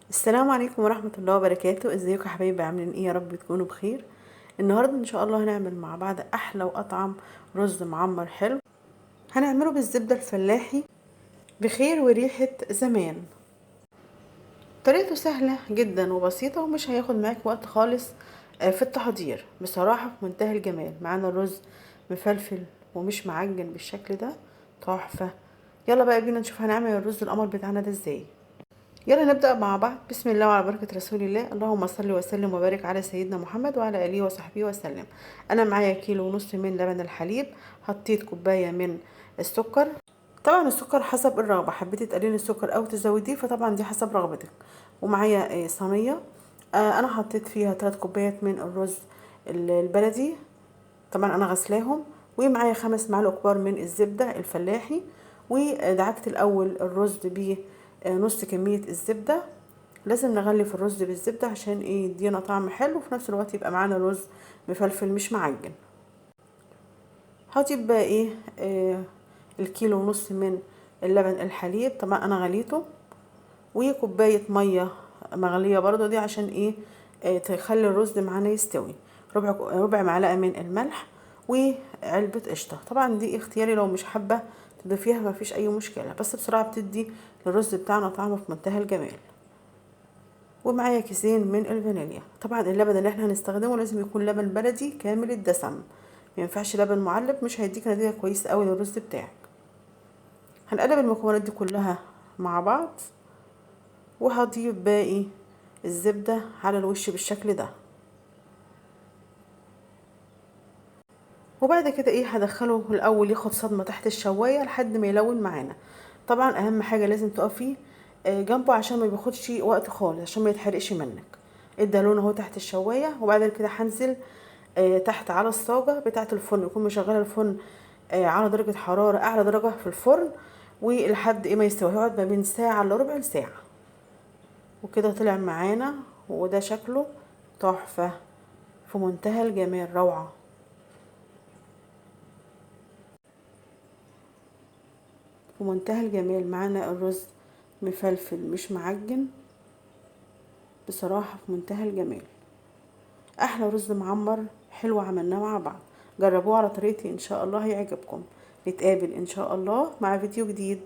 السلام عليكم ورحمة الله وبركاته. ازيكم يا حبايبي؟ عاملين ايه؟ يا رب تكونوا بخير. النهاردة ان شاء الله هنعمل مع بعض احلى واطعم رز معمر حلو، هنعمله بالزبدة الفلاحي بخير وريحة زمان. طريقته سهلة جدا وبسيطة ومش هياخد معاك وقت خالص في التحضير، بصراحة في منتهى الجمال. معانا الرز مفلفل ومش معجن بالشكل ده، تحفة. يلا بقى بينا نشوف هنعمل الرز القمر بتاعنا ده ازاي. يلا نبدأ مع بعض. بسم الله وعلى بركة رسول الله، اللهم صل وسلم وبارك على سيدنا محمد وعلى آله وصحبه وسلم. أنا معايا كيلو ونص من لبن الحليب، حطيت كوباية من السكر، طبعا السكر حسب الرغبة، حبيتي تقللي السكر أو تزوديه فطبعا دي حسب رغبتك. ومعايا صينية، أنا حطيت فيها 3 كوبايات من الرز البلدي، طبعا أنا غسلاهم، ومعايا 5 معالق كبار من الزبدة الفلاحي. ودعكت الأول الرز ب نص كمية الزبدة. لازم نغلف الرز بالزبدة عشان ايه؟ يدينا طعم حلو، وفي نفس الوقت يبقى معانا رز مفلفل مش معجن. هضيف بقى ايه، الكيلو ونص من اللبن الحليب، طبعا انا غليته، وكوباية مية مغلية برضو دي عشان ايه، تخلي الرز معانا يستوي. ربع معلقة من الملح، وعلبة قشطة، طبعا دي اختياري لو مش حابة تضيفيها مفيش اي مشكلة، بس بسرعة بتدي للرز بتاعنا طعمه في منتهى الجمال. ومعايا كيسين من الفانيليا. طبعا اللبن اللي احنا هنستخدمه لازم يكون لبن بلدي كامل الدسم، ما ينفعش لبن معلب، مش هيديك نتيجة كويسة قوي للرز بتاعك. هنقلب المكونات دي كلها مع بعض، وهضيف باقي الزبدة على الوش بالشكل ده. وبعد كده ايه، هدخله الاول ياخد صدمة تحت الشواية لحد ما يلون معانا. طبعا اهم حاجة لازم تقفي جنبه عشان ما بياخدش وقت خالص، عشان ما يتحرقش منك. ادى لون اهو تحت الشواية. وبعد كده هنزل تحت على الصاجة بتاعة الفرن، يكون مشغلة الفرن على درجة حرارة اعلى درجة في الفرن، ولحد ايه ما يستوي. هيقعد ما بين ساعة الا ربع لساعة. وكده طلع معانا، وده شكله تحفة في منتهى الجمال، روعة. في منتهى الجمال. معانا الرز مفلفل مش معجن، بصراحة في منتهى الجمال. أحلى رز معمر حلو عملناه مع بعض، جربوه على طريقتي إن شاء الله هيعجبكم. نتقابل إن شاء الله مع فيديو جديد.